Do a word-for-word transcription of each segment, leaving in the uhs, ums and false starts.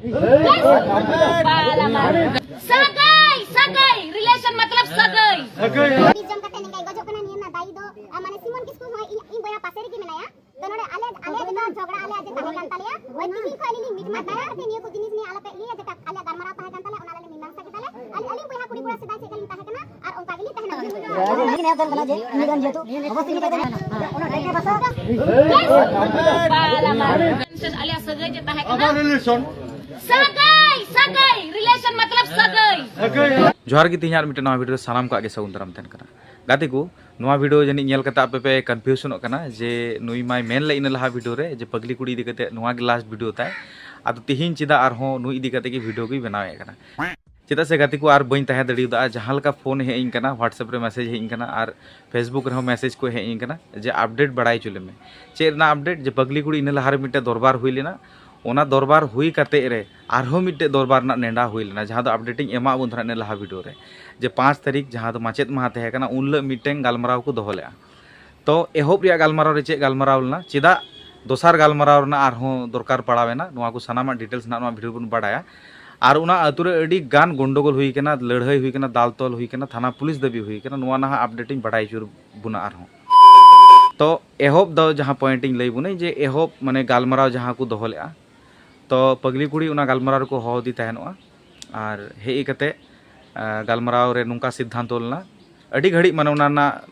ᱥᱟᱹᱜᱟᱹᱭ, ᱥᱟᱹᱜᱟᱹᱭ, relation ᱢᱚᱛᱞᱚᱵ ᱥᱟᱹᱜᱟᱹᱭ᱾ ᱵᱤᱥ ᱡᱚᱢ ᱠᱟᱛᱮ ᱱᱤᱝᱠᱟᱭ ᱜᱚᱡᱚᱜ ᱠᱟᱱᱟ, ᱱᱤᱭᱟᱹ ᱨᱮᱱᱟᱜ ᱫᱟᱭᱤ ᱫᱚ, ᱟ, ᱢᱟᱱᱮ ᱥᱤᱢᱚᱱ ᱠᱤᱥᱠᱩ ᱦᱚᱸ ᱤᱧ, ᱤᱧ ᱵᱚᱭᱦᱟ ᱯᱟᱥᱮ ᱨᱮᱜᱮ ᱢᱮᱱᱟᱭᱟ᱾ ᱛᱚ ᱱᱚᱰᱮ ᱟᱞᱮ, ᱟᱞᱮᱭᱟᱜ ᱡᱮᱴᱟ ᱡᱷᱚᱜᱽᱲᱟ ᱟᱞᱮᱭᱟᱜ ᱡᱮ ᱛᱟᱦᱮᱸ ᱠᱟᱱ ᱛᱟᱞᱮᱭᱟ, ᱳᱭ ᱛᱤᱦᱤᱧ ᱠᱷᱚᱱ ᱟᱹᱞᱤᱧ ᱞᱤᱧ ᱢᱤᱫ ᱢᱟ ᱫᱟᱭᱟ ᱠᱟᱛᱮ ᱱᱤᱭᱟᱹ ᱠᱚ ᱡᱤᱱᱤᱥ ᱱᱤᱭᱮ ᱟᱞᱚᱯᱮ ᱤᱭᱟᱹᱭᱟ, ᱡᱮᱴᱟ ᱟᱞᱮᱭᱟᱜ ᱜᱟᱞᱢᱟᱨᱟᱣ ᱛᱟᱦᱮᱸ ᱠᱟᱱ ᱛᱟᱞᱮᱭᱟ ᱚᱱᱟ ᱟᱞᱮ ᱞᱮ ᱢᱤᱢᱟᱝᱥᱟ ᱠᱮᱫᱟᱞᱮ᱾ ᱟᱞᱮ, ᱟᱹᱞᱤᱧ ᱵᱚᱭᱦᱟ ᱠᱩᱲᱤ ᱠᱚᱲᱟ ᱥᱮᱫᱟᱭ ᱪᱮᱫ ᱞᱮᱠᱟ ᱞᱤᱧ ᱛᱟᱦᱮᱸ ᱠᱟᱱᱟ ᱟᱨ ᱚᱱᱠᱟ ᱜᱮᱞᱤᱧ ᱛᱟᱦᱮᱱᱟ᱾ ᱟᱞᱮᱭᱟᱜ ᱥᱟᱹᱜᱟᱹᱭ ᱡᱮ ᱛᱟᱦᱮᱸ ᱠᱟᱱᱟ᱾ ᱥᱟᱹᱜᱟᱹᱭ, ᱥᱟᱹᱜᱟᱹᱭ, relation ᱢᱚᱛᱞᱚᱵ ᱥᱟᱹᱜᱟᱹᱭ᱾ ᱡᱚᱦᱟᱨ ᱜᱮ, ᱛᱮᱦᱮᱧ ᱟᱨ ᱢᱤᱫᱴᱮᱱ ᱱᱟᱣᱟ ᱵᱷᱤᱰᱤᱭᱳ ᱨᱮ ᱥᱟᱱᱟᱢ ᱠᱚᱣᱟᱜ ᱜᱮ ᱥᱟᱹᱜᱩᱱ ᱫᱟᱨᱟᱢ ᱛᱟᱦᱮᱱ ᱠᱟᱱᱟ᱾ ᱜᱟᱛᱮ ᱠᱚ, ᱱᱚᱣᱟ ᱵᱷᱤᱰᱤᱭᱳ ᱡᱟᱹᱱᱤᱡ ᱧᱮᱞ ᱠᱟᱛᱮ ᱟᱯᱮ ᱯᱮ ᱠᱚᱱᱯᱷᱤᱭᱩᱥᱚᱱᱚᱜ ᱠᱟᱱᱟ ᱡᱮ ᱱᱩᱭ ᱢᱟᱭ ᱢᱮᱱ ᱞᱮᱫ ᱤᱱᱟᱹ ᱞᱟᱦᱟ ᱵᱷᱤᱰᱤᱭᱳ ᱨᱮ ᱡᱮ ᱯᱟᱜᱽᱞᱤ ᱠᱩᱲᱤ ᱤᱫᱤ ᱠᱟᱛᱮ ᱱᱚᱣᱟ ᱜᱮ ᱞᱟᱥᱴ ᱵᱷᱤᱰᱤᱭᱳ ᱛᱟᱭ, ᱟᱫᱚ ᱛᱤᱦᱤᱧ ᱪᱮᱫᱟᱜ ᱟᱨᱦᱚᱸ ᱱᱩᱭ ᱤᱫᱤ ᱠᱟᱛᱮ ᱜᱮ ᱵᱷᱤᱰᱤᱭᱳ ᱜᱮ ᱵᱮᱱᱟᱣᱮᱫ ᱠᱟᱱᱟ᱾ ᱪᱮᱫᱟᱜ ᱥᱮ ᱜᱟᱛᱮ ᱠᱚ, ᱟᱨ ᱵᱟᱹᱧ ᱛᱟᱦᱮᱸ ᱫᱟᱲᱮᱭᱟᱫᱟ, ᱡᱟᱦᱟᱸ ᱞᱮᱠᱟ ᱯᱷᱳᱱ ᱦᱮᱡ ᱤᱧ ᱠᱟᱱᱟ, WhatsApp ᱨᱮ ᱢᱮᱥᱮᱡᱽ ᱦᱮᱡ ᱤᱧ ᱠᱟᱱᱟ ᱟᱨ Facebook ᱨᱮᱦᱚᱸ ᱢᱮᱥᱮᱡᱽ ᱠᱚ ᱦᱮᱡ ᱤᱧ ᱠᱟᱱᱟ ᱡᱮ ᱟᱯᱰᱮᱴ ᱵᱟᱲᱟᱭ ᱦᱚᱪᱚ ᱞᱮᱢᱮ᱾ ᱪᱮᱫ ᱨᱮᱱᱟᱜ ᱟᱯᱰᱮᱴ? ᱡᱮ ᱯᱟᱜᱽᱞᱤ ᱠᱩᱲᱤ ᱤᱱᱟᱹ ᱞᱟᱦᱟ ᱨᱮ ᱢᱤᱫᱴᱮᱡ ᱫᱚᱨᱵᱟᱨ ᱦᱩᱭ ᱞᱮᱱᱟ, ᱚᱱᱟ ᱫᱚᱨᱵᱟᱨ ᱦᱩᱭ ᱠᱟᱛᱮ ᱨᱮ ᱟᱨᱦᱚᱸ ᱢᱤᱫᱴᱮᱡ ᱫᱚᱨᱵᱟᱨ ᱨᱮᱱᱟᱜ ᱱᱮᱰᱟ ᱦᱩᱭ ᱞᱮᱱᱟ, ᱡᱟᱦᱟᱸ ᱫᱚ ᱟᱯᱰᱮᱴ ᱤᱧ ᱮᱢᱟᱜ ᱵᱚᱱ ᱛᱟᱦᱮᱱᱟ ᱤᱱᱟᱹ ᱞᱟᱦᱟ ᱵᱷᱤᱰᱤᱭᱳ ᱨᱮ, ᱡᱮ ᱯᱟᱸᱪ ᱛᱟᱹᱨᱤᱠᱷ ᱡᱟᱦᱟᱸ ᱫᱚ ᱢᱟᱪᱮᱫ ᱢᱟᱦᱟ ᱛᱟᱦᱮᱸ ᱠᱟᱱᱟ, ᱩᱱ ᱦᱤᱞᱳᱜ ᱢᱤᱫᱴᱮᱱ ᱜᱟᱞᱢᱟᱨᱟᱣ ᱠᱚ ᱫᱚᱦᱚ ᱞᱮᱫᱼᱟ᱾ ᱛᱚ ᱮᱦᱚᱵ ᱨᱮᱭᱟᱜ ᱜᱟᱞᱢᱟᱨᱟᱣ ᱨᱮ ᱪᱮᱫ ᱜᱟᱞᱢᱟᱨᱟᱣ ᱞᱮᱱᱟ, ᱪᱮᱫᱟᱜ ᱫᱚᱥᱟᱨ ᱜᱟᱞᱢᱟᱨᱟᱣ ᱨᱮᱱᱟᱜ ᱟᱨᱦᱚᱸ ᱫᱚᱨᱠᱟᱨ ᱯᱟᱲᱟᱣ ᱮᱱᱟ, ᱱᱚᱣᱟ ᱠᱚ ᱥᱟᱱᱟᱢᱟᱜ ᱰᱤᱴᱮᱞᱥ ᱱᱟᱜ ᱱᱚᱣᱟ ᱵᱷᱤᱰᱤᱭᱳ ᱵᱚᱱ ᱵᱟᱲᱟᱭᱟ᱾ ᱟᱨ ᱚᱱᱟ ᱟᱹᱛᱩ ᱨᱮ ᱟᱹᱰᱤ ᱜᱟᱱ ᱜᱚᱱᱰᱚᱜᱳᱞ ᱦᱩᱭ ᱠᱟᱱᱟ, ᱞᱟᱹᱲᱦᱟᱹᱭ ᱦᱩᱭ ᱠᱟᱱᱟ, ᱫᱟᱞ ᱛᱚᱞ ᱦᱩᱭ ᱠᱟᱱᱟ, ᱛᱷᱟᱱᱟ ᱯᱩᱞᱤᱥ ᱫᱟᱹᱵᱤ ᱦᱩᱭ ᱠᱟᱱᱟ, ᱱᱚᱣᱟ ᱱᱟᱦᱟᱜ ᱟᱯᱰᱮᱴ ᱤᱧ ᱵᱟᱲᱟᱭ ᱦᱚᱪᱚ ᱵᱚᱱᱟ ᱟᱨᱦᱚᱸ᱾ ᱛᱚ ᱮᱦᱚᱵ ᱫᱚ ᱡᱟᱦᱟᱸ ᱯᱚᱭᱮᱱᱴ ᱤᱧ ᱞᱟᱹᱭ ᱵᱚᱱᱟᱹᱧ ᱡᱮ ᱮᱦᱚᱵ ᱢᱟᱱᱮ ᱜᱟᱞᱢᱟᱨᱟᱣ ᱡᱟᱦᱟᱸ ᱠᱚ ᱫᱚᱦᱚ ᱞᱮᱫᱼᱟ, ᱛᱚ ᱯᱟᱜᱽᱞᱤ ᱠᱩᱲᱤ ᱚᱱᱟ ᱜᱟᱞᱢᱟᱨᱟᱣ ᱨᱮᱠᱚ ᱦᱚᱦᱚ ᱟᱫᱮ ᱛᱟᱦᱮᱱᱚᱜᱼᱟ᱾ ᱟᱨ ᱦᱮᱡ ᱠᱟᱛᱮ, ᱟ, ᱜᱟᱞᱢᱟᱨᱟᱣ ᱨᱮ ᱱᱚᱝᱠᱟ ᱥᱤᱫᱽᱫᱷᱟᱱᱛᱚ ᱞᱮᱱᱟ, ᱟᱹᱰᱤ ᱜᱷᱟᱹᱲᱤᱡ ᱢᱟᱱᱮ ᱚᱱᱟ ᱨᱮᱱᱟᱜ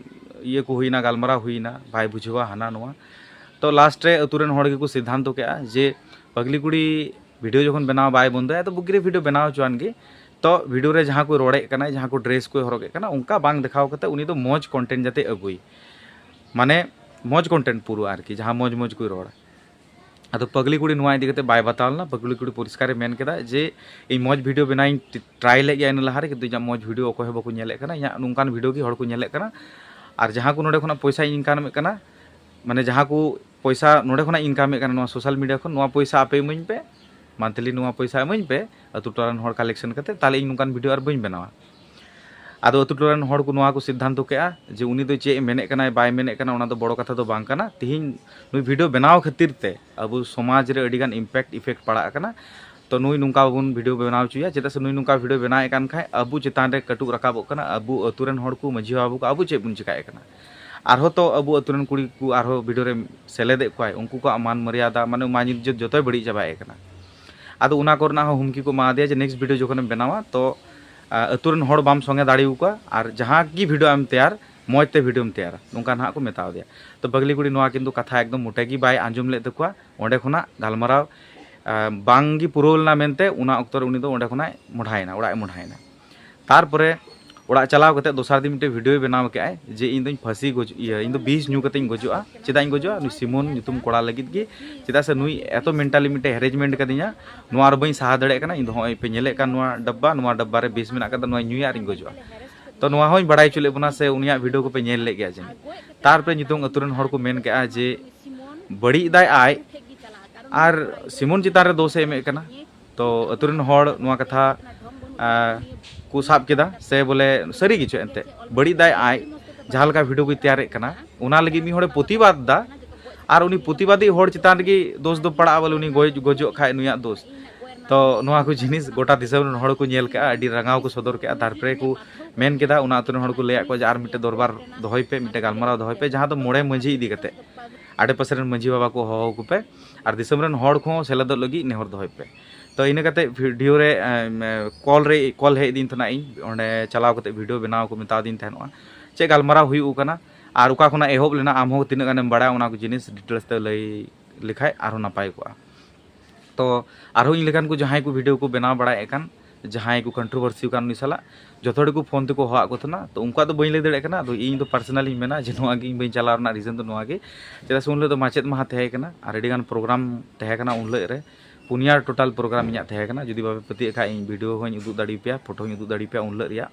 ᱤᱭᱟᱹ ᱠᱚ ᱦᱩᱭᱱᱟ, ᱜᱟᱞᱢᱟᱨᱟᱣ ᱦᱩᱭᱱᱟ, ᱵᱟᱭ ᱵᱩᱡᱷᱟᱹᱣᱟ ᱦᱟᱱᱟ ᱱᱚᱣᱟ᱾ ᱛᱚ ᱞᱟᱥᱴ ᱨᱮ ᱟᱹᱛᱩ ᱨᱮᱱ ᱦᱚᱲ ᱜᱮᱠᱚ ᱥᱤᱫᱽᱫᱷᱟᱱᱛᱚ ᱠᱮᱜᱼᱟ ᱡᱮ ᱯᱟᱜᱽᱞᱤ ᱠᱩᱲᱤ ᱵᱷᱤᱰᱤᱭᱳ ᱡᱚᱠᱷᱚᱱ ᱵᱮᱱᱟᱣ ᱵᱟᱭ ᱵᱚᱱᱫᱚᱭᱟ, ᱛᱚ ᱵᱩᱜᱤ ᱨᱮ ᱵᱷᱤᱰᱤᱭᱳ ᱵᱮᱱᱟᱣ ᱦᱚᱪᱚᱣᱟᱱ ᱜᱮ᱾ ᱛᱚ ᱵᱷᱤᱰᱤᱭᱳ ᱨᱮ ᱡᱟᱦᱟᱸ ᱠᱚ ᱨᱚᱲᱮᱫ ᱠᱟᱱᱟ, ᱡᱟᱦᱟᱸ ᱠᱚ ᱰᱨᱮᱥ ᱠᱚᱭ ᱦᱚᱨᱚᱜᱮᱫ ᱠᱟᱱᱟ, ᱚᱱᱠᱟ ᱵᱟᱝ ᱫᱮᱠᱷᱟᱣ ᱠᱟᱛᱮ ᱩᱱᱤ ᱫᱚ ᱢᱚᱡᱽ ᱠᱚᱱᱴᱮᱱᱴ ᱡᱟᱛᱮ ᱟᱹᱜᱩᱭ, ᱢᱟᱱᱮ ᱢᱚᱡᱽ ᱠᱚᱱᱴᱮᱱᱴ ᱯᱩᱨᱟᱹ ᱟᱨᱠᱤ, ᱡᱟᱦᱟᱸ ᱢᱚᱡᱽ ᱢᱚᱡᱽ ᱠᱚᱭ ᱨᱚᱲ᱾ ᱟᱫᱚ ᱯᱟᱜᱽᱞᱤ ᱠᱩᱲᱤ ᱱᱚᱣᱟ ᱤᱫᱤ ᱠᱟᱛᱮ ᱵᱟᱭ ᱵᱟᱛᱟᱣ ᱞᱮᱱᱟ᱾ ᱯᱟᱜᱽᱞᱤ ᱠᱩᱲᱤ ᱯᱚᱨᱤᱥᱠᱟᱨᱮ ᱢᱮᱱ ᱠᱮᱫᱟ ᱡᱮ, "ᱤᱧ ᱢᱚᱡᱽ ᱵᱷᱤᱰᱤᱭᱳ ᱵᱮᱱᱟᱣ ᱤᱧ ᱴᱨᱟᱭ ᱞᱮᱫ ᱜᱮᱭᱟ ᱤᱱᱟᱹ ᱞᱟᱦᱟᱨᱮ, ᱠᱤᱱᱛᱩ ᱤᱧᱟᱹᱜ ᱢᱚᱡᱽ ᱵᱷᱤᱰᱤᱭᱳ ᱚᱠᱚᱭ ᱦᱚᱸ ᱵᱟᱠᱚ ᱧᱮᱞᱮᱫ ᱠᱟᱱᱟ, ᱤᱧᱟᱹᱜ ᱱᱚᱝᱠᱟᱱ ᱵᱷᱤᱰᱤᱭᱳ ᱜᱮ ᱦᱚᱲ ᱠᱚ ᱧᱮᱞᱮᱫ ᱠᱟᱱᱟ᱾ ᱟᱨ ᱡᱟᱦᱟᱸ ᱠᱚ ᱱᱚᱰᱮ ᱠᱷᱚᱱᱟᱜ ᱯᱚᱭᱥᱟᱧ ᱤᱱᱠᱟᱢᱮᱫ ᱠᱟᱱᱟ, ᱢᱟᱱᱮ ᱡᱟᱦᱟᱸ ᱠᱚ ᱯᱚᱭᱥᱟ ᱱᱚᱰᱮ ᱠᱷᱚᱱᱟᱜ ᱤᱱᱠᱟᱢᱮᱫ ᱠᱟᱱᱟ ᱱᱚᱣᱟ ᱥᱳᱥᱟᱞ ᱢᱤᱰᱤᱭᱟ ᱠᱷᱚᱱ, ᱱᱚᱣᱟ ᱯᱚᱭᱥᱟ ᱟᱯᱮ ᱤᱢᱟᱹᱧ ᱯᱮ, ᱢᱟᱱᱛᱷᱞᱤ ᱱᱚᱣᱟ ᱯᱚᱭᱥᱟ ᱤᱢᱟᱹᱧ ᱯᱮ, ᱟᱹᱛᱩ ᱴᱚᱞᱟ ᱨᱮᱱ ᱦᱚᱲ ᱠᱟᱞᱮᱠᱥᱚᱱ ᱠᱟᱛᱮ, ᱛᱟᱦᱞᱮ ᱤᱧ ᱱᱚᱝᱠᱟᱱ ᱵᱷᱤᱰᱤᱭᱳ ᱟᱨ ᱵᱟᱹᱧ ᱵᱮᱱᱟᱣᱟ᱾" ᱟᱫᱚ ᱟᱹᱛᱩ ᱴᱚᱞᱟ ᱨᱮᱱ ᱦᱚᱲ ᱠᱚ ᱱᱚᱣᱟ ᱠᱚ ᱥᱤᱫᱽᱫᱷᱟᱱᱛᱚ ᱠᱮᱜᱼᱟ ᱡᱮ ᱩᱱᱤ ᱫᱚ ᱪᱮᱫ ᱮ ᱢᱮᱱᱮᱫ ᱠᱟᱱᱟᱭ ᱵᱟᱭ ᱢᱮᱱᱮᱫ ᱠᱟᱱᱟ, ᱚᱱᱟ ᱫᱚ ᱵᱚᱲᱚ ᱠᱟᱛᱷᱟ ᱫᱚ ᱵᱟᱝ ᱠᱟᱱᱟ᱾ ᱛᱤᱦᱤᱧ ᱱᱩᱭ ᱵᱷᱤᱰᱤᱭᱳ ᱵᱮᱱᱟᱣ ᱠᱷᱟᱹᱛᱤᱨ ᱛᱮ ᱟᱵᱚ ᱥᱚᱢᱟᱡᱽ ᱨᱮ ᱟᱹᱰᱤᱜᱟᱱ ᱤᱢᱯᱮᱠᱴ ᱤᱯᱷᱮᱠᱴ ᱯᱟᱲᱟᱜ ᱠᱟᱱᱟ᱾ ᱛᱚ ᱱᱩᱭ ᱱᱚᱝᱠᱟ ᱵᱚᱱ ᱵᱷᱤᱰᱤᱭᱳ ᱵᱮᱱᱟᱣ ᱦᱚᱪᱚᱭᱟ, ᱪᱮᱫᱟᱜ ᱥᱮ ᱱᱩᱭ ᱱᱚᱝᱠᱟ ᱵᱷᱤᱰᱤᱭᱳ ᱵᱮᱱᱟᱣᱮᱫ ᱠᱟᱱ ᱠᱷᱟᱡ ᱟᱵᱚ ᱪᱮᱛᱟᱱ ᱨᱮ ᱠᱟᱹᱴᱩᱵ ᱨᱟᱠᱟᱵᱚᱜ ᱠᱟᱱᱟ, ᱟᱵᱚ ᱟᱹᱛᱩ ᱨᱮᱱ ᱦᱚᱲ ᱠᱚ, ᱢᱟᱹᱡᱷᱤ ᱵᱟᱵᱟ ᱠᱚ, ᱟᱵᱚ ᱪᱮᱫ ᱵᱚᱱ ᱪᱮᱠᱟᱭᱮᱫ ᱠᱟᱱᱟ᱾ ᱟᱨᱦᱚᱸ ᱛᱚ ᱟᱵᱚ ᱟᱹᱛᱩ ᱨᱮᱱ ᱠᱩᱲᱤ ᱠᱚ ᱟᱨᱦᱚᱸ ᱵᱷᱤᱰᱤᱭᱳ ᱨᱮ ᱥᱮᱞᱮᱫᱮᱫ ᱠᱚᱣᱟᱭ, ᱩᱱᱠᱩ ᱠᱚᱣᱟᱜ ᱢᱟᱱ ᱢᱚᱨᱭᱟᱫᱟ, ᱢᱟᱱᱮ ᱢᱟᱱ ᱤᱡᱽᱡᱚᱛ ᱡᱚᱛᱚᱭ ᱵᱟᱹᱲᱤᱡ ᱪᱟᱵᱟᱭᱮᱫ ᱠᱟᱱᱟ᱾ ᱟᱫᱚ ᱚᱱᱟ ᱠᱚᱨᱮᱱᱟᱜ ᱦᱚᱸ ᱦᱩᱢᱠᱤ ᱠᱚ ᱮᱢᱟᱫᱮᱭᱟ ᱡᱮ next video ᱡᱚᱠᱷᱚᱱᱮᱢ ᱵᱮᱱᱟᱣᱟ, ᱛᱚ ᱟ, ᱟᱹᱛᱩ ᱨᱮᱱ ᱦᱚᱲ ᱵᱟᱢ ᱥᱚᱸᱜᱮ ᱫᱟᱲᱮᱭᱟᱠᱚᱣᱟ, ᱟᱨ ᱡᱟᱦᱟᱸ ᱜᱮ ᱵᱷᱤᱰᱤᱭᱳ ᱮᱢ ᱛᱮᱭᱟᱨ, ᱢᱚᱡᱽ ᱛᱮ ᱵᱷᱤᱰᱤᱭᱳᱢ ᱛᱮᱭᱟᱨᱟ, ᱱᱚᱝᱠᱟ ᱱᱟᱦᱟᱜ ᱠᱚ ᱢᱮᱛᱟᱣ ᱫᱮᱭᱟ᱾ ᱛᱚ ᱵᱟᱜᱽᱞᱤ ᱠᱩᱲᱤ ᱱᱚᱣᱟ ᱠᱤᱱᱛᱩ ᱠᱟᱛᱷᱟ ᱮᱠᱫᱚᱢ ᱢᱚᱴᱮ ᱜᱮ ᱵᱟᱭ ᱟᱸᱡᱚᱢ ᱞᱮᱫ ᱛᱟᱠᱚᱣᱟ᱾ ᱚᱸᱰᱮ ᱠᱷᱚᱱᱟᱜ ᱜᱟᱞᱢᱟᱨᱟᱣ ᱟ, ᱵᱟᱝ ᱜᱮ ᱯᱩᱨᱟᱹᱣ ᱞᱮᱱᱟ ᱢᱮᱱᱛᱮ ᱚᱱᱟ ᱚᱠᱛᱚ ᱨᱮ ᱩᱱᱤ ᱫᱚ ᱚᱸᱰᱮ ᱠᱷᱚᱱᱟᱜ ᱢᱚᱰᱷᱟᱭᱮᱱᱟ, ᱚᱲᱟᱜ ᱮ ᱢᱚᱰᱷᱟᱭᱮᱱᱟ᱾ ᱛᱟᱨᱯᱚᱨᱮ ᱚᱲᱟᱜ ᱪᱟᱞᱟᱣ ᱠᱟᱛᱮ ᱫᱚᱥᱟᱨ ᱫᱤᱱ ᱢᱤᱫᱴᱮᱱ ᱵᱷᱤᱰᱤᱭᱳᱭ ᱵᱮᱱᱟᱣ ᱠᱮᱫᱟᱭ ᱡᱮ ᱤᱧ ᱫᱚᱧ ᱯᱷᱟᱹᱥᱤ ᱜᱚᱡ-, ᱤᱭᱟᱹ, ᱤᱧ ᱫᱚ ᱵᱤᱥ ᱧᱩ ᱠᱟᱛᱮᱧ ᱜᱚᱡᱚᱜᱼᱟ᱾ ᱪᱮᱫᱟᱜ ᱤᱧ ᱜᱚᱡᱚᱜᱼᱟ? ᱱᱩᱭ ᱥᱤᱢᱚᱱ ᱧᱩᱛᱩᱢ ᱠᱚᱲᱟ ᱞᱟᱹᱜᱤᱫ ᱜᱮ᱾ ᱪᱮᱫᱟᱜ ᱥᱮ ᱱᱩᱭ ᱮᱛᱚ mentally ᱢᱤᱫᱴᱮᱱ harassment ᱠᱟᱫᱤᱧᱟ, ᱱᱚᱣᱟ ᱟᱨ ᱵᱟᱹᱧ ᱥᱟᱦᱟ ᱫᱟᱲᱮᱭᱟᱜ ᱠᱟᱱᱟ᱾ ᱤᱧ ᱫᱚ ᱦᱚᱸᱜᱼᱚᱭ ᱯᱮ ᱧᱮᱞᱮᱫ ᱠᱟᱱ ᱱᱚᱣᱟ ᱰᱟᱵᱵᱟ, ᱱᱚᱣᱟ ᱰᱟᱵᱵᱟ ᱨᱮ ᱵᱤᱥ ᱢᱮᱱᱟᱜ ᱠᱟᱫᱟ, ᱱᱚᱣᱟᱧ ᱧᱩᱭᱟ ᱟᱨᱤᱧ ᱜᱚᱡᱚᱜᱼᱟ᱾ ᱛᱚ ᱱᱚᱣᱟ ᱦᱚᱸᱧ ᱵᱟᱲᱟᱭ ᱦᱚᱪᱚ ᱞᱮᱫ ᱵᱚᱱᱟ ᱥᱮ ᱩᱱᱤᱭᱟᱜ ᱵᱷᱤᱰᱤᱭᱳ ᱠᱚᱯᱮ ᱧᱮᱞ ᱞᱮᱫ ᱜᱮᱭᱟ ᱡᱟᱹᱱᱤᱡ᱾ ᱛᱟᱨᱯᱚᱨᱮ ᱱᱤᱛᱚᱝ ᱟᱹᱛᱩ ᱨᱮᱱ ᱦᱚᱲ ᱠᱚ ᱢᱮᱱ ᱠᱮᱜᱼᱟ ᱡᱮ ᱵᱟᱹᱲᱤᱡ ᱫᱟᱭ ᱟᱡ, ᱟᱨ ᱥᱤᱢᱚᱱ ᱪᱮᱛᱟᱱ ᱨᱮ ᱫᱳᱥ ᱮ ᱮᱢᱮᱫ ᱠᱟᱱᱟ᱾ ᱛᱚ ᱟᱹᱛᱩ ᱨᱮᱱ ᱦᱚᱲ ᱱᱚᱣᱟ ᱠᱟᱛᱷᱟ, ᱟ, ᱠᱚ ᱥᱟᱵ ᱠᱮᱫᱟ ᱥᱮ ᱵᱚᱞᱮ ᱥᱟᱹᱨᱤ ᱜᱮᱪᱚ ᱮᱱᱛᱮᱫ ᱵᱟᱹᱲᱤᱡ ᱫᱟᱭ ᱟᱡ, ᱡᱟᱦᱟᱸ ᱞᱮᱠᱟ ᱵᱷᱤᱰᱤᱭᱳ ᱠᱚᱭ ᱛᱮᱭᱟᱨᱮᱫ ᱠᱟᱱᱟ ᱚᱱᱟ ᱞᱟᱹᱜᱤᱫ ᱢᱤᱫ ᱦᱚᱲᱮ ᱯᱨᱚᱛᱤᱵᱟᱫ ᱫᱟ, ᱟᱨ ᱩᱱᱤ ᱯᱨᱚᱛᱤᱵᱟᱫᱤ ᱦᱚᱲ ᱪᱮᱛᱟᱱ ᱨᱮᱜᱮ ᱫᱳᱥ ᱫᱚ ᱯᱟᱲᱟᱜᱼᱟ, ᱵᱚᱞᱮ ᱩᱱᱤ ᱜᱚᱡ-, ᱜᱚᱡᱚᱜ ᱠᱷᱟᱡ ᱱᱩᱭᱟᱜ ᱫᱳᱥ᱾ ᱛᱚ ᱱᱚᱣᱟ ᱠᱚ ᱡᱤᱱᱤᱥ ᱜᱚᱴᱟ ᱫᱤᱥᱚᱢ ᱨᱮᱱ ᱦᱚᱲ ᱠᱚ ᱧᱮᱞ ᱠᱮᱜᱼᱟ, ᱟᱹᱰᱤ ᱨᱟᱸᱜᱟᱣ ᱠᱚ ᱥᱚᱫᱚᱨ ᱠᱮᱜᱼᱟ᱾ ᱛᱟᱨᱯᱚᱨᱮ ᱠᱚ ᱢᱮᱱ ᱠᱮᱫᱟ, ᱚᱱᱟ ᱟᱹᱛᱩ ᱨᱮᱱ ᱦᱚᱲ ᱠᱚ ᱞᱟᱹᱭᱟᱫ ᱠᱚᱣᱟ ᱡᱮ ᱟᱨ ᱢᱤᱫᱴᱮᱡ ᱫᱚᱨᱵᱟᱨ ᱫᱚᱦᱚᱭ ᱯᱮ, ᱢᱤᱫᱴᱮᱡ ᱜᱟᱞᱢᱟᱨᱟᱣ ᱫᱚᱦᱚᱭ ᱯᱮ, ᱡᱟᱦᱟᱸ ᱫᱚ ᱢᱚᱬᱮ ᱢᱟᱹᱡᱷᱤ ᱤᱫᱤ ᱠᱟᱛᱮ ᱟᱰᱮ ᱯᱟᱥᱮ ᱨᱮᱱ ᱢᱟᱹᱡᱷᱤ ᱵᱟᱵᱟ ᱠᱚ ᱦᱚᱦᱚ ᱟᱠᱚ ᱯᱮ, ᱟᱨ ᱫᱤᱥᱚᱢ ᱨᱮᱱ ᱦᱚᱲ ᱠᱚᱦᱚᱸ ᱥᱮᱞᱮᱫᱚᱜ ᱞᱟᱹᱜᱤᱫ ᱱᱮᱦᱚᱨ ᱫᱚᱦᱚᱭ ᱯᱮ᱾ ᱛᱚ ᱤᱱᱟᱹ ᱠᱟᱛᱮ ᱵᱷᱤᱰᱤᱭᱳ ᱨᱮ, ᱮᱢ, ᱠᱚᱞ ᱨᱮ, ᱠᱚᱞ ᱦᱮᱡ ᱟᱹᱫᱤᱧ ᱛᱟᱦᱮᱱᱟ, ᱤᱧ ᱚᱸᱰᱮ ᱪᱟᱞᱟᱣ ᱠᱟᱛᱮ ᱵᱷᱤᱰᱤᱭᱳ ᱵᱮᱱᱟᱣ ᱠᱚ ᱢᱮᱛᱟᱣ ᱫᱤᱧ ᱛᱟᱦᱮᱱᱚᱜᱼᱟ, ᱪᱮᱫ ᱜᱟᱞᱢᱟᱨᱟᱣ ᱦᱩᱭᱩᱜ ᱠᱟᱱᱟ ᱟᱨ ᱚᱠᱟ ᱠᱷᱚᱱᱟᱜ ᱮᱦᱚᱵ ᱞᱮᱱᱟ, ᱟᱢ ᱦᱚᱸ ᱛᱤᱱᱟᱹᱜ ᱜᱟᱱᱮᱢ ᱵᱟᱲᱟᱭᱟ, ᱚᱱᱟ ᱠᱚ ᱡᱤᱱᱤᱥ details ᱛᱮ ᱞᱟᱹᱭ ᱞᱮᱠᱷᱟᱡ ᱟᱨᱦᱚᱸ ᱱᱟᱯᱟᱭ ᱠᱚᱜᱼᱟ᱾ ᱛᱚ ᱟᱨᱦᱚᱸ ᱤᱧ ᱞᱮᱠᱟᱱ ᱠᱚ ᱡᱟᱦᱟᱸᱭ ᱠᱚ ᱵᱷᱤᱰᱤᱭᱳ ᱠᱚ ᱵᱮᱱᱟᱣ ᱵᱟᱲᱟᱭᱮᱫ ᱠᱟᱱ, ᱡᱟᱦᱟᱸᱭ ᱠᱚ controversy ᱠᱟᱱ ᱩᱱᱤ ᱥᱟᱞᱟᱜ, ᱡᱚᱛᱚ ᱦᱚᱲ ᱜᱮᱠᱚ ᱯᱷᱳᱱ ᱛᱮᱠᱚ ᱦᱚᱦᱚᱣᱟᱫ ᱠᱚ ᱛᱟᱦᱮᱱᱟ᱾ ᱛᱚ ᱩᱱᱠᱩᱣᱟᱜ ᱫᱚ ᱵᱟᱹᱧ ᱞᱟᱹᱭ ᱫᱟᱲᱮᱭᱟᱜ ᱠᱟᱱᱟ᱾ ᱟᱫᱚ ᱤᱧ ᱫᱚ personally ᱤᱧ ᱢᱮᱱᱟ ᱡᱮ ᱱᱚᱣᱟ ᱜᱮ ᱤᱧ ᱵᱟᱹᱧ ᱪᱟᱞᱟᱣ ᱨᱮᱱᱟᱜ reason ᱫᱚ ᱱᱚᱣᱟ ᱜᱮ, ᱪᱮᱫᱟᱜ ᱥᱮ ᱩᱱ ᱦᱤᱞᱳᱜ ᱫᱚ ᱢᱟᱪᱮᱫ ᱢᱟᱦᱟ ᱛᱟᱦᱮᱸ ᱠᱟᱱᱟ ᱟᱨ ᱟᱹᱰᱤ ᱜᱟᱱ program ᱛᱟᱦᱮᱸ ᱠᱟᱱᱟ ᱩᱱ ᱦᱤᱞᱳᱜ ᱨᱮ᱾ ᱯᱩᱱᱭᱟ total program ᱤᱧᱟᱹᱜ ᱛᱟᱦᱮᱸ ᱠᱟᱱᱟ᱾ ᱡᱩᱫᱤ ᱵᱟᱯᱮ ᱯᱟᱹᱛᱭᱟᱹᱜ ᱠᱷᱟᱡ, ᱤᱧ ᱵᱷᱤᱰᱤᱭᱳ ᱦᱚᱸᱧ ᱩᱫᱩᱜ ᱫᱟᱲᱮᱭᱟᱯᱮᱭᱟ, ᱯᱷᱳᱴᱳ ᱦᱚᱸᱧ ᱩᱫᱩᱜ ᱫᱟᱲᱮᱭᱟᱯᱮᱭᱟ ᱩᱱ ᱦᱤᱞᱳᱜ ᱨᱮᱭᱟᱜ᱾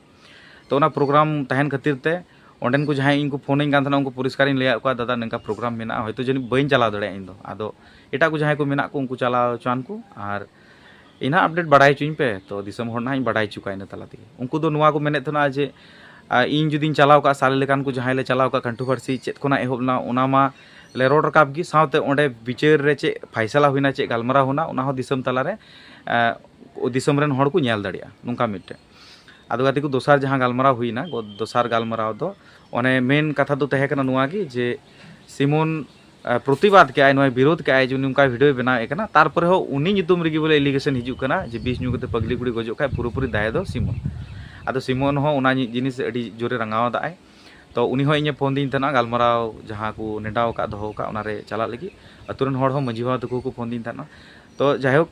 ᱛᱚ ᱚᱱᱟ program ᱛᱟᱦᱮᱱ ᱠᱷᱟᱹᱛᱤᱨ ᱛᱮ ᱚᱸᱰᱮᱱ ᱠᱚ ᱡᱟᱦᱟᱸᱭ ᱤᱧ ᱠᱚ ᱯᱷᱳᱱᱟᱹᱧ ᱠᱟᱱ ᱛᱟᱦᱮᱱᱟ, ᱩᱱᱠᱩ ᱯᱚᱨᱤᱥᱠᱟᱨᱤᱧ ᱞᱟᱹᱭᱟᱫ ᱠᱚᱣᱟ, "ᱫᱟᱫᱟ, ᱱᱚᱝᱠᱟ program ᱢᱮᱱᱟᱜᱼᱟ, ᱦᱚᱭᱛᱳ ᱡᱟᱹᱱᱤᱡ ᱵᱟᱹᱧ ᱪᱟᱞᱟᱣ ᱫᱟᱲᱮᱭᱟᱜᱼᱟ ᱤᱧ ᱫᱚ, ᱟᱫᱚ ᱮᱴᱟᱜ ᱠᱚ ᱡᱟᱦᱟᱸᱭ ᱠᱚ ᱢᱮᱱᱟᱜ ᱠᱚ ᱩᱱᱠᱩ ᱪᱟᱞᱟᱣ ᱦᱚᱪᱚᱣᱟᱱ ᱠᱚ, ᱟᱨ ᱤᱧ ᱦᱟᱸᱜ update ᱵᱟᱲᱟᱭ ᱦᱚᱪᱚᱧ ᱯᱮ, ᱛᱚ ᱫᱤᱥᱚᱢ ᱦᱚᱲ ᱱᱟᱦᱟᱜ ᱤᱧ ᱵᱟᱲᱟᱭ ᱦᱚᱪᱚ ᱠᱚᱣᱟ ᱤᱱᱟᱹ ᱛᱟᱞᱟ ᱛᱮᱜᱮ᱾" ᱩᱱᱠᱩ ᱫᱚ ᱱᱚᱣᱟ ᱠᱚ ᱢᱮᱱᱮᱫ ᱛᱟᱦᱮᱱᱟ ᱡᱮ, ᱟ, ᱤᱧ ᱡᱩᱫᱤᱧ ᱪᱟᱞᱟᱣ ᱠᱟᱜᱼᱟ, ᱥᱮ ᱟᱞᱮ ᱞᱮᱠᱟᱱ ᱠᱚ ᱡᱟᱦᱟᱸᱭ ᱞᱮ ᱪᱟᱞᱟᱣ ᱠᱟᱜᱼᱟ, controversy ᱪᱮᱫ ᱠᱷᱚᱱᱟᱜ ᱮᱦᱚᱵ ᱞᱮᱱᱟ, ᱚᱱᱟ ᱢᱟ ᱞᱮ ᱨᱚᱲ ᱨᱟᱠᱟᱵ ᱜᱮ, ᱥᱟᱶᱛᱮ ᱚᱸᱰᱮ ᱵᱤᱪᱟᱹᱨ ᱨᱮ ᱪᱮᱫ ᱯᱷᱟᱭᱥᱟᱞᱟ ᱦᱩᱭᱱᱟ, ᱪᱮᱫ ᱜᱟᱞᱢᱟᱨᱟᱣ ᱦᱩᱭᱱᱟ, ᱚᱱᱟ ᱦᱚᱸ ᱫᱤᱥᱚᱢ ᱛᱟᱞᱟᱨᱮ, ᱮ, ᱫᱤᱥᱚᱢ ᱨᱮᱱ ᱦᱚᱲ ᱠᱚ ᱧᱮᱞ ᱫᱟᱲᱮᱭᱟᱜᱼᱟ᱾ ᱱᱚᱝᱠᱟ ᱢᱤᱫᱴᱮᱱ᱾ ᱟᱫᱚ ᱜᱟᱛᱮ ᱠᱚ, ᱫᱚᱥᱟᱨ ᱡᱟᱦᱟᱸ ᱜᱟᱞᱢᱟᱨᱟᱣ ᱦᱩᱭᱱᱟ, ᱜᱚ-, ᱫᱚᱥᱟᱨ ᱜᱟᱞᱢᱟᱨᱟᱣ ᱫᱚ ᱚᱱᱮ ᱢᱮᱱ ᱠᱟᱛᱷᱟ ᱫᱚ ᱛᱟᱦᱮᱸ ᱠᱟᱱᱟ ᱱᱚᱣᱟ ᱜᱮ ᱡᱮ ᱥᱤᱢᱚᱱ, ᱮ, ᱯᱨᱚᱛᱤᱵᱟᱫ ᱠᱮᱜᱼᱟᱭ, ᱱᱚᱣᱟ ᱵᱤᱨᱳᱫ ᱠᱮᱜᱼᱟᱭ ᱡᱮ ᱩᱱᱤ ᱚᱱᱠᱟ ᱵᱷᱤᱰᱤᱭᱳᱭ ᱵᱮᱱᱟᱣᱮᱫ ᱠᱟᱱᱟ, ᱛᱟᱨᱯᱚᱨᱮ ᱦᱚᱸ ᱩᱱᱤ ᱧᱩᱛᱩᱢ ᱨᱮᱜᱮ ᱵᱚᱞᱮ ᱮᱞᱤᱜᱮᱥᱚᱱ ᱦᱤᱡᱩᱜ ᱠᱟᱱᱟ ᱡᱮ ᱵᱤᱥ ᱧᱩ ᱠᱟᱛᱮ ᱯᱟᱜᱽᱞᱤ ᱠᱩᱲᱤ ᱜᱚᱡᱚᱜ ᱠᱷᱟᱡ ᱯᱩᱨᱟᱹᱯᱩᱨᱤ ᱫᱟᱭ ᱫᱚ ᱥᱤᱢᱚᱱ᱾ ᱟᱫᱚ ᱥᱤᱢᱚᱱ ᱦᱚᱸ ᱚᱱᱟ ᱡᱤ-, ᱡᱤᱱᱤᱥ ᱟᱹᱰᱤ ᱡᱳᱨᱮ ᱨᱟᱸᱜᱟᱣ ᱫᱟᱭ᱾ ᱛᱚ ᱩᱱᱤ ᱦᱚᱸ ᱤᱧᱮ ᱯᱷᱳᱱ ᱫᱤᱧ ᱛᱟᱦᱮᱱᱟ, ᱜᱟᱞᱢᱟᱨᱟᱣ ᱡᱟᱦᱟᱸ ᱠᱚ ᱱᱮᱰᱟᱣ ᱟᱠᱟᱫ, ᱫᱚᱦᱚ ᱟᱠᱟᱫ, ᱚᱱᱟᱨᱮ ᱪᱟᱞᱟᱜ ᱞᱟᱹᱜᱤᱫ᱾ ᱟᱹᱛᱩ ᱨᱮᱱ ᱦᱚᱲ ᱦᱚᱸ, ᱢᱟᱹᱡᱷᱤ ᱵᱟᱵᱟ ᱛᱟᱠᱚ ᱠᱚ ᱯᱷᱳᱱ ᱫᱤᱧ ᱛᱟᱦᱮᱱᱟ᱾ ᱛᱚ ᱡᱟᱭᱦᱳᱠ,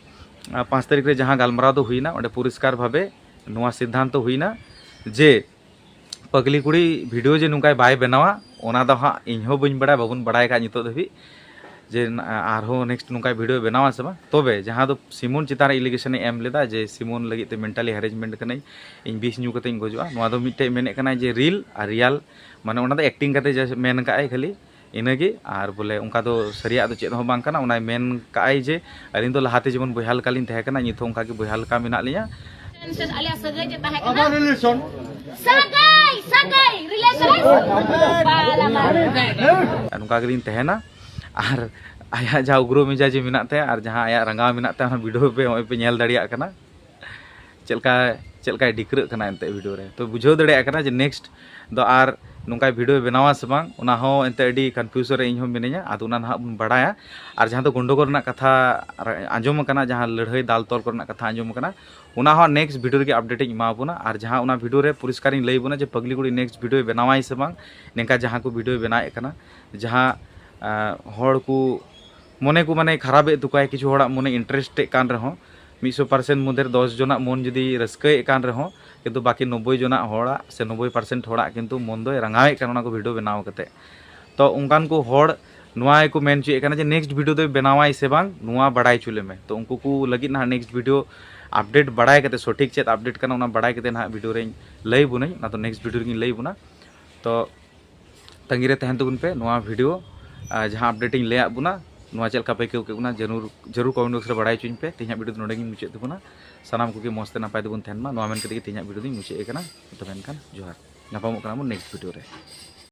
ᱟ, ᱯᱟᱸᱪ ᱛᱟᱹᱨᱤᱠᱷ ᱨᱮ ᱡᱟᱦᱟᱸ ᱜᱟᱞᱢᱟᱨᱟᱣ ᱫᱚ ᱦᱩᱭᱱᱟ, ᱚᱸᱰᱮ ᱯᱚᱨᱤᱥᱠᱟᱨ ᱵᱷᱟᱵᱮ ᱱᱚᱣᱟ ᱥᱤᱫᱽᱫᱷᱟᱱᱛᱚ ᱦᱩᱭᱱᱟ ᱡᱮ ᱯᱟᱜᱽᱞᱤ ᱠᱩᱲᱤ ᱵᱷᱤᱰᱤᱭᱳ ᱡᱮ ᱱᱚᱝᱠᱟᱭ ᱵᱟᱭ ᱵᱮᱱᱟᱣᱟ, ᱚᱱᱟ ᱫᱚ ᱦᱟᱸᱜ ᱤᱧ ᱦᱚᱸ ᱵᱟᱹᱧ ᱵᱟᱲᱟᱭᱟ, ᱵᱟᱵᱚᱱ ᱵᱟᱲᱟᱭ ᱟᱠᱟᱫ ᱱᱤᱛᱚᱜ ᱫᱷᱟᱹᱵᱤᱡ ᱡᱮ ᱱᱟ-, ᱟᱨᱦᱚᱸ ᱱᱮᱠᱥᱴ ᱱᱚᱝᱠᱟᱭ ᱵᱷᱤᱰᱤᱭᱳ ᱵᱮᱱᱟᱣᱟ ᱥᱮ ᱵᱟᱝ᱾ ᱛᱚᱵᱮ ᱡᱟᱦᱟᱸ ᱫᱚ ᱥᱤᱢᱚᱱ ᱪᱮᱛᱟᱱ ᱨᱮ ᱮᱞᱤᱜᱮᱥᱚᱱᱮ ᱮᱢ ᱞᱮᱫᱟ ᱡᱮ ᱥᱤᱢᱚᱱ ᱞᱟᱹᱜᱤᱫ ᱛᱮ ᱢᱮᱱᱴᱟᱞᱤ ᱦᱮᱨᱮᱡᱽᱢᱮᱱᱴ ᱠᱟᱹᱱᱟᱹᱧ, ᱤᱧ ᱵᱤᱥ ᱧᱩ ᱠᱟᱛᱮᱧ ᱜᱚᱡᱚᱜᱼᱟ, ᱱᱚᱣᱟ ᱫᱚ ᱢᱤᱫᱴᱮᱡ ᱢᱮᱱᱮᱫ ᱠᱟᱱᱟᱭ ᱡᱮ ᱨᱤᱞ ᱟᱨ ᱨᱤᱭᱟᱞ, ᱢᱟᱱᱮ ᱚᱱᱟ ᱫᱚ ᱮᱠᱴᱤᱝ ᱠᱟᱛᱮ ᱡᱟᱥᱴ ᱢᱮᱱ ᱠᱟᱜᱼᱟᱭ ᱠᱷᱟᱹᱞᱤ, ᱤᱱᱟᱹᱜᱮ᱾ ᱟᱨ ᱵᱚᱞᱮ ᱚᱱᱠᱟ ᱫᱚ ᱥᱟᱹᱨᱤᱭᱟᱜ ᱫᱚ ᱪᱮᱫ ᱦᱚᱸ ᱵᱟᱝ ᱠᱟᱱᱟ᱾ ᱚᱱᱟᱭ ᱢᱮᱱ ᱠᱟᱜᱼᱟᱭ ᱡᱮ ᱟᱹᱞᱤᱧ ᱫᱚ ᱞᱟᱦᱟᱛᱮ ᱡᱮᱢᱚᱱ ᱵᱚᱭᱦᱟ ᱞᱮᱠᱟ ᱞᱤᱧ ᱛᱟᱦᱮᱸ ᱠᱟᱱᱟ, ᱱᱤᱛ ᱦᱚᱸ ᱚᱱᱠᱟ ᱜᱮ ᱵᱚᱭᱦᱟ ᱞᱮᱠᱟ ᱢᱮᱱᱟᱜ ᱞᱤᱧᱟ᱾ ᱟᱞᱮᱭᱟᱜ ᱥᱟᱹᱜᱟᱹᱭ ᱪᱮᱫ ᱛᱟᱦᱮᱸ ᱠᱟᱱᱟ? ᱟᱵᱟᱨ ᱨᱤᱞᱮᱥᱚᱱ᱾ ᱥᱟᱹᱜᱟᱹᱭ, ᱥᱟᱹᱜᱟᱹᱭ, ᱨᱤᱞᱮᱥᱚᱱ᱾ ᱵᱟᱞᱟ, ᱵᱟᱞᱟ᱾ ᱟᱨ ᱱᱚᱝᱠᱟ ᱜᱮᱞᱤᱧ ᱛᱟᱦᱮᱱᱟ᱾ ᱟᱨ ᱟᱭᱟᱜ ᱡᱟᱦᱟᱸ ᱩᱜᱽᱨᱚ ᱢᱮᱡᱟᱡᱽ ᱢᱮᱱᱟᱜ ᱛᱟᱭᱟ ᱟᱨ ᱡᱟᱦᱟᱸ ᱟᱭᱟᱜ ᱨᱟᱸᱜᱟᱣ ᱢᱮᱱᱟᱜ ᱛᱟᱭᱟ, ᱚᱱᱟ ᱵᱷᱤᱰᱤᱭᱳ ᱯᱮ ᱱᱚᱜᱼᱚᱭ ᱯᱮ ᱧᱮᱞ ᱫᱟᱲᱮᱭᱟᱜ ᱠᱟᱱᱟ᱾ ᱪᱮᱫ ᱞᱮᱠᱟ, ᱪᱮᱫ ᱞᱮᱠᱟᱭ ᱰᱤᱠᱨᱟᱹᱜ ᱠᱟᱱᱟ ᱮᱱᱛᱮᱫ ᱵᱷᱤᱰᱤᱭᱳ ᱨᱮ᱾ ᱛᱚ ᱵᱩᱡᱷᱟᱹᱣ ᱫᱟᱲᱮᱭᱟᱜ ᱠᱟᱱᱟ ᱡᱮ ᱱᱮᱠᱥᱴ ᱫᱚ ᱟᱨ ᱱᱚᱝᱠᱟᱭ ᱵᱷᱤᱰᱤᱭᱳ ᱵᱮᱱᱟᱣᱟ ᱥᱮ ᱵᱟᱝ, ᱚᱱᱟ ᱦᱚᱸ ᱮᱱᱛᱮᱫ ᱟᱹᱰᱤ ᱠᱚᱱᱯᱷᱤᱭᱩᱡᱚᱱ ᱨᱮ ᱤᱧ ᱦᱚᱸ ᱢᱤᱱᱟᱹᱧᱟ᱾ ᱟᱫᱚ ᱚᱱᱟ ᱱᱟᱦᱟᱜ ᱵᱚᱱ ᱵᱟᱲᱟᱭᱟ᱾ ᱟᱨ ᱡᱟᱦᱟᱸ ᱫᱚ ᱜᱚᱱᱰᱚᱜᱳᱞ ᱨᱮᱱᱟᱜ ᱠᱟᱛᱷᱟ ᱟᱸᱡᱚᱢ ᱟᱠᱟᱱᱟ, ᱡᱟᱦᱟᱸ ᱞᱟᱹᱲᱦᱟᱹᱭ ᱫᱟᱞ ᱛᱚᱞ ᱠᱚᱨᱮᱱᱟᱜ ᱠᱟᱛᱷᱟ ᱟᱸᱡᱚᱢ ᱟᱠᱟᱱᱟ, ᱚᱱᱟ ᱦᱚᱸ ᱱᱮᱠᱥᱴ ᱵᱷᱤᱰᱤᱭᱳ ᱨᱮᱜᱮ ᱟᱯᱰᱮᱴ ᱤᱧ ᱮᱢᱟ ᱵᱚᱱᱟ᱾ ᱟᱨ ᱡᱟᱦᱟᱸ ᱚᱱᱟ ᱵᱷᱤᱰᱤᱭᱳ ᱨᱮ ᱯᱚᱨᱤᱥᱠᱟᱨᱤᱧ ᱞᱟᱹᱭ ᱵᱚᱱᱟ ᱡᱮ ᱯᱟᱜᱽᱞᱤ ᱠᱩᱲᱤ ᱱᱮᱠᱥᱴ ᱵᱷᱤᱰᱤᱭᱳᱭ ᱵᱮᱱᱟᱣᱟᱭ ᱥᱮ ᱵᱟᱝ, ᱱᱤᱝᱠᱟ ᱡᱟᱦᱟᱸ ᱠᱚ ᱵᱷᱤᱰᱤᱭᱳᱭ ᱵᱮᱱᱟᱣᱮᱫ ᱠᱟᱱᱟ, ᱡᱟᱦᱟᱸ, ᱟᱸ, ᱦᱚᱲ ᱠᱚ ᱢᱚᱱᱮ ᱠᱚ ᱢᱟᱱᱮ ᱠᱷᱟᱨᱟᱯᱮᱫ ᱛᱟᱠᱚᱣᱟᱭ, ᱠᱤᱪᱷᱩ ᱦᱚᱲᱟᱜ ᱢᱚᱱᱮ ᱤᱱᱴᱟᱨᱮᱥᱴ ᱮᱫ ᱠᱟᱱ ᱨᱮᱦᱚᱸ, ᱢᱤᱫᱥᱚ ᱯᱟᱨᱥᱮᱱᱴ ᱢᱚᱫᱽᱫᱷᱮ ᱨᱮ ᱫᱚᱥ ᱡᱚᱱᱟᱜ ᱢᱚᱱ ᱡᱩᱫᱤ ᱨᱟᱹᱥᱠᱟᱹᱭᱮᱫ ᱠᱟᱱ ᱨᱮᱦᱚᱸ, ᱠᱤᱱᱛᱩ ᱵᱟᱹᱠᱤ ᱱᱚᱵᱵᱳᱭ ᱡᱚᱱᱟᱜ ᱦᱚᱲᱟᱜ ᱥᱮ ᱱᱚᱵᱵᱳᱭ ᱯᱟᱨᱥᱮᱱᱴ ᱦᱚᱲᱟᱜ ᱠᱤᱱᱛᱩ ᱢᱚᱱ ᱫᱚᱭ ᱨᱟᱸᱜᱟᱣᱮᱫ ᱠᱟᱱᱟ ᱚᱱᱟ ᱠᱚ ᱵᱷᱤᱰᱤᱭᱳ ᱵᱮᱱᱟᱣ ᱠᱟᱛᱮ᱾ ᱛᱚ ᱚᱱᱠᱟᱱ ᱠᱚ ᱦᱚᱲ ᱱᱚᱣᱟ ᱜᱮᱠᱚ ᱢᱮᱱ ᱦᱚᱪᱚᱭᱮᱫ ᱠᱟᱱᱟ ᱡᱮ ᱱᱮᱠᱥᱴ ᱵᱷᱤᱰᱤᱭᱳ ᱫᱚᱭ ᱵᱮᱱᱟᱣᱟᱭ ᱥᱮ ᱵᱟᱝ, ᱱᱚᱣᱟ ᱵᱟᱲᱟᱭ ᱦᱚᱪᱚ ᱞᱮᱢᱮ᱾ ᱛᱚ ᱩᱱᱠᱩ ᱠᱚ ᱞᱟᱹᱜᱤᱫ ᱱᱟᱦᱟᱜ ᱱᱮᱠᱥᱴ ᱵᱷᱤᱰᱤᱭᱳ ᱟᱯᱰᱮᱴ ᱵᱟᱲᱟᱭ ᱠᱟᱛᱮ, ᱥᱚᱴᱷᱤᱠ ᱪᱮᱫ ᱟᱯᱰᱮᱴ ᱠᱟᱱᱟ ᱚᱱᱟ ᱵᱟᱲᱟᱭ ᱠᱟᱛᱮ ᱱᱟᱦᱟᱜ ᱵᱷᱤᱰᱤᱭᱳ ᱨᱮᱧ ᱞᱟᱹᱭ ᱵᱚᱱᱟᱹᱧ, ᱚᱱᱟ ᱫᱚ ᱱᱮᱠᱥᱴ ᱵᱷᱤᱰᱤᱭᱳ ᱨᱮᱜᱤᱧ ᱞᱟᱹᱭ ᱵᱚᱱᱟ᱾ ᱛᱚ ᱛᱟᱺᱜᱤ ᱨᱮ ᱛᱟᱦᱮᱱ ᱛᱟᱵᱚᱱ ᱯᱮ ᱱᱚᱣᱟ ᱵᱷᱤᱰᱤᱭᱳ, ᱟᱨ ᱡᱟᱦᱟᱸ ᱟᱯᱰᱮᱴ ᱤᱧ ᱞᱟᱹᱭᱟᱫ ᱵᱚᱱᱟ, ᱱᱚᱣᱟ ᱪᱮᱫ ᱞᱮᱠᱟ ᱯᱮ ᱟᱹᱭᱠᱟᱹᱣ ᱠᱮᱫ ᱵᱚᱱᱟ, ᱡᱟᱹᱨᱩᱲ, ᱡᱟᱹᱨᱩᱲ ᱠᱚᱢᱮᱱᱴ ᱵᱚᱠᱥ ᱨᱮ ᱵᱟᱲᱟᱭ ᱦᱚᱪᱚᱧ ᱯᱮ᱾ ᱛᱮᱦᱮᱧᱟᱜ ᱵᱷᱤᱰᱤᱭᱳ ᱫᱚ ᱱᱚᱰᱮ ᱜᱤᱧ ᱢᱩᱪᱟᱹᱫ ᱛᱟᱵᱚᱱᱟ᱾ ᱥᱟᱱᱟᱢ ᱠᱚᱜᱮ ᱢᱚᱡᱽ ᱛᱮ ᱱᱟᱯᱟᱭ ᱛᱮᱵᱚᱱ ᱛᱟᱦᱮᱱ ᱢᱟ, ᱱᱚᱣᱟ ᱢᱮᱱ ᱠᱟᱛᱮ ᱜᱮ ᱛᱮᱦᱮᱧᱟᱜ ᱵᱷᱤᱰᱤᱭᱳ ᱫᱚᱧ ᱢᱩᱪᱟᱹᱫ ᱮ ᱠᱟᱱᱟ᱾ ᱛᱚᱵᱮ ᱮᱱᱠᱷᱟᱱ ᱡᱚᱦᱟᱨ, ᱧᱟᱯᱟᱢᱚᱜ ᱠᱟᱱᱟ ᱵᱚᱱ ᱱᱮᱠᱥᱴ ᱵᱷᱤᱰᱤᱭᱳ ᱨᱮ᱾